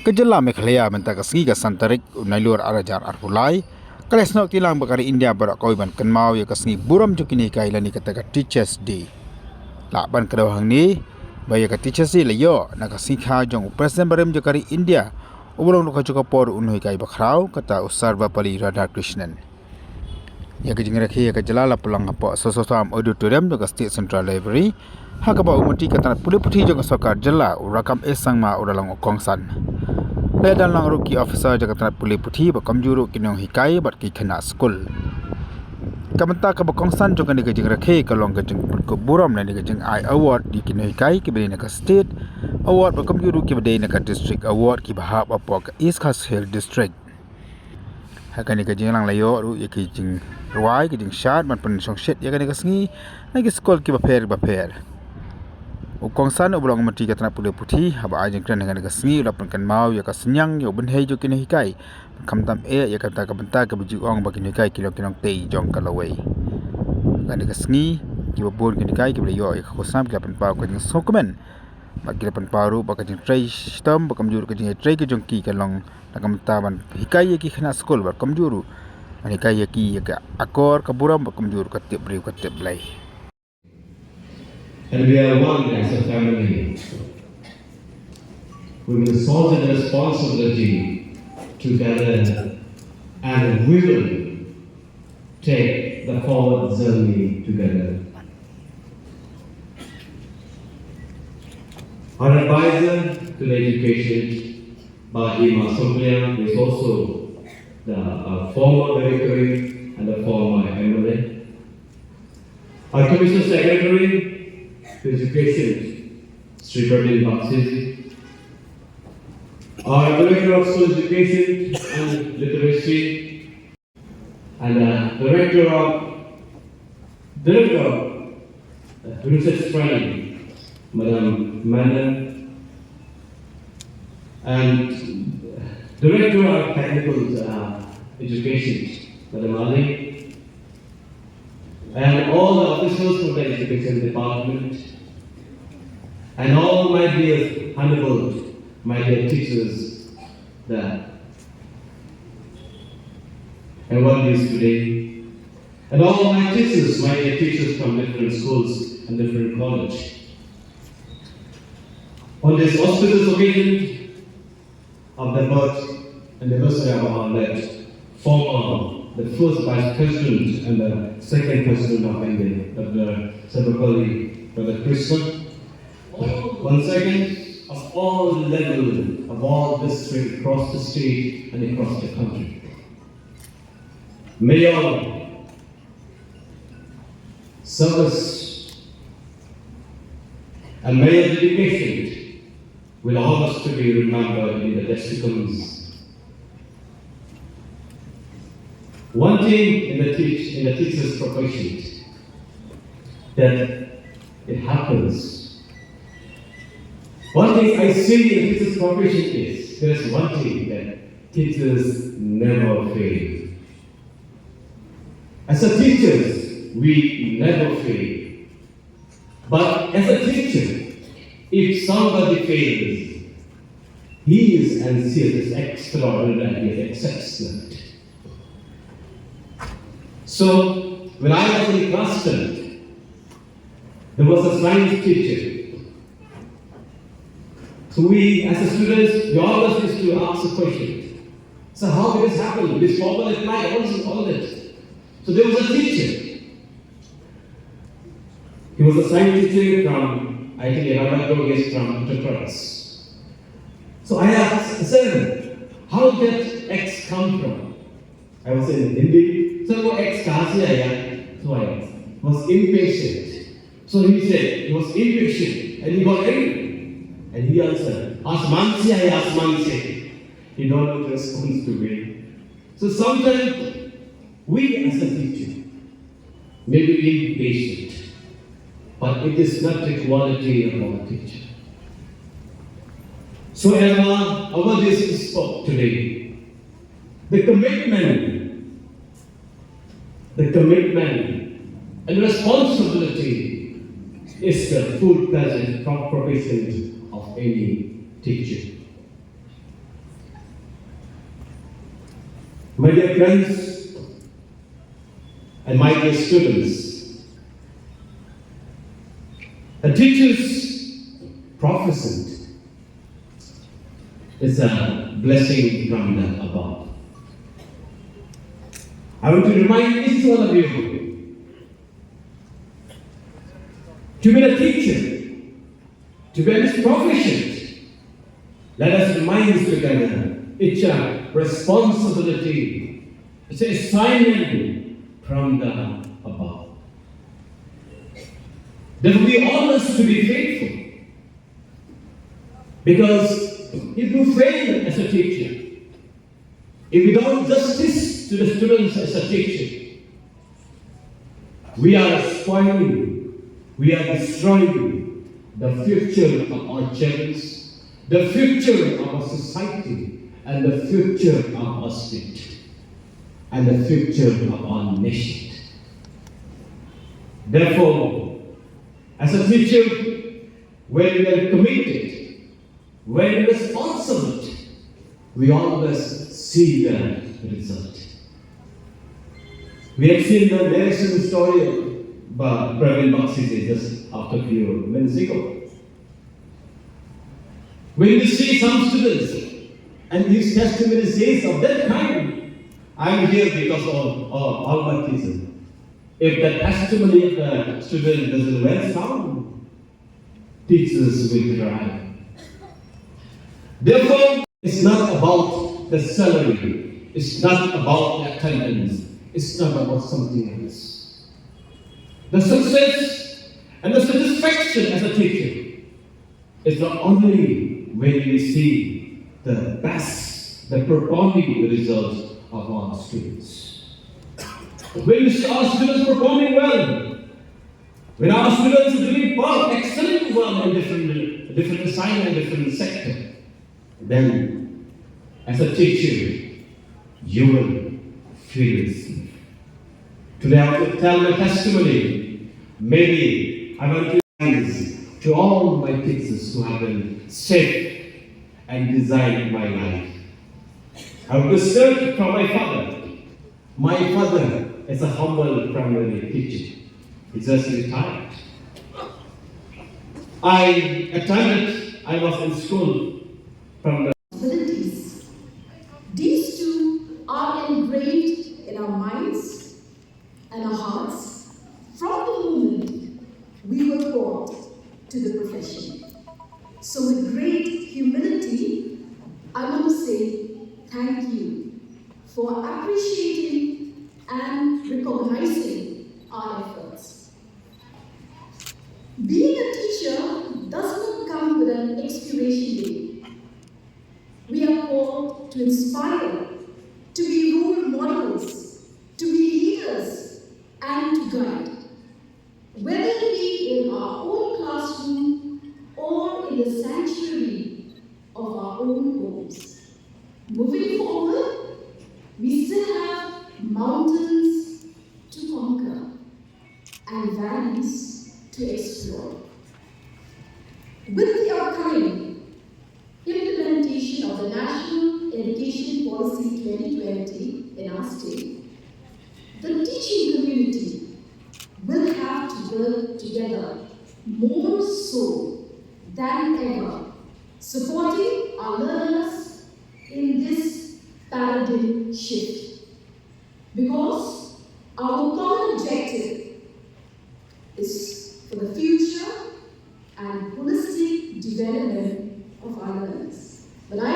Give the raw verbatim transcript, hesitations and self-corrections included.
Ka jylla Meghalaya mynta ka sngi ka san tarik u Nailur ar hajar arphew lai ka la snoh kti lang bad ka ri India baroh kawei ban kynmaw ïa ka sngi burom jong ki nonghikai lane kata ka Teachers Day. Lah ban kdew hangne ba ïa ka Teachers Day la ïoh na ka sngi kha jong u President barim jong ka ri India uba long ruh ka jong ka por u nonghikai bakhraw kata u Sarvepalli Radhakrishnan. Ïa ka jingrakhe ïa ka jylla la pynlong hapoh Sosotham's Auditorium jong ka State Central Library ha kaba u Myntri ka tnat pule puthi jong ka sorkar jylla u Rakkam A Sangma u la long u kongsan. La ïadon lang ruh ki officer jong ka tnat pule puthi bad kumjuh ruh ki nonghikai bad ki khynnah skul. Ka bynta kaba kongsan jong kane ka jingrakhe ka long ka jingpynkup burom lane ka jingai award ïa ki nonghikai kiba dei na ka State Award bad kumjuh ruh kiba dei na ka District Award kiba hap hapoh ka East Khasi Hills District. Ha kane ka jingïalang la ïoh ruh ïa ki jingrwai ki jingshad ban pynshongshit ïa kane ka sngi na ki skul kiba pher bapher. U kongsan uba long u Myntri ka tnat pule puthi haba ai jingkren ha kane ka sngi u la pynkynmaw ïa ka synñiang ïa u bynhei jong ki nonghikai, khamtam eh ïa kata ka bynta kaba ju ong ba ki nonghikai ki long ki nongtei jong ka lawei. Ha kane ka sngi kiba bun ki nonghikai kiba la ïoh ïa ka khusnam ki la pynpaw ka jingsngewkmen bad ki la pynpaw ruh ba ka jingtrei shitom bad kumjuh ruh ka jingïatrei ka jong ki ka long na ka bynta ban hikai ïa ki khynnah skul bad kumjuh ruh ban hikai ïa ki ïa ka akor ka burom bad kumjuh ruh ka tip briew ka tip Blei. And we are one as a family. We will solve the responsibility together and we will take the forward journey together. Our advisor to the education, Bah Ima Sunkliang, is also the uh, former director and the former M L A. Our Commissioner Secretary to Education, Sri Praveen Bakshi. Our Director of School Education and Literacy, and uh, Director of Director of Research Training, Madam Manon, and Director of Technical uh, Education, Madam Ali, and all the officials from the Education Department, and all my dear honorable, my dear teachers there, and what is today, and all my teachers, my dear teachers from different schools and different college. On this auspicious occasion of the birth anniversary of our late former, the first Vice President and the second President of India, Doctor Sarvepalli Radhakrishnan, once again, of all level, of all districts across the state and across the country. May your service and may your dedication will always to be remembered in the days to come. One thing in the teach in the teacher's profession that it happens. One thing I see in the teacher's profession is there is one thing that teachers never fail. As a teachers, we never fail. But as a teacher, if somebody fails, he is and she is extraordinary, he is exceptional. So, when I was in class ten, there was a science teacher. So we, as a students, we always used to ask a question. So how did this happen? This formula applied, all this, all that. So there was a teacher. He was a science teacher from, I think, Irrawaddy, he is from Uttar Pradesh. So I asked, sir, how did X come from? I was in Hindi. Sir, वो X कहाँ से आया? So I was impatient. So he said, he was impatient and he got angry. And he answered, आसमान से आया, आसमान से. He don't want to respond to me. So sometimes we as a teacher, maybe being patient, but it is not the quality of our teacher. So as our, our D C spoke today, the commitment, the commitment and responsibility is the full-fledged pro- profession of any teacher. My dear friends and my dear students, a teacher's proficient is a blessing from the above. I want to remind each one of you to be a teacher, to be a proficient. Let us remind together, it's a responsibility, it's an assignment from the above. Therefore, we all must to be faithful, because if you fail as a teacher, if we don't justice to the students as a teacher, we are spoiling, we are destroying the future of our children, the future of our society, and the future of our state, and the future of our nation. Therefore, as a teacher, when we are committed, when responsible, we always see the result. We have seen the narration story by Praveen Bakshi just after a few minutes ago. When we see some students and his testimony says of that kind, I'm here because of, of all my teachers. If the testimony of the student doesn't well sound, teachers will cry. Therefore, it's not about the salary, it's not about the attendance, it's not about something else. The success and the satisfaction as a teacher is the only way we see the best, the performing results of our students. When we see our students performing well, when our students are doing well, excelling well in different, different assignment, different sector, then as a teacher, you will feel this. Today I want to tell my testimony. Maybe I want to thanks to all my teachers who have been shaped and designed my life. I want to start from my father. My father is a humble primary teacher. He just retired. I attended, I was in school from the abilities. These two are engraved in our minds and our hearts from the moment we were brought to the profession. So, with great humility, I want to say thank you for appreciating and recognizing our efforts. Being a teacher does not come with an expiration date. We are called to inspire, to be role models, to be leaders, and to guide. Whether it be in our own classroom or in the sanctuary of our own homes. Moving forward, we still have mountains to conquer and valleys to explore. With the upcoming implementation of the National Education Policy twenty twenty in our state, the teaching community will have to work together more so than ever, supporting our learners in this paradigm shift. Because our common objective is for the future and holistic development of our learners. But I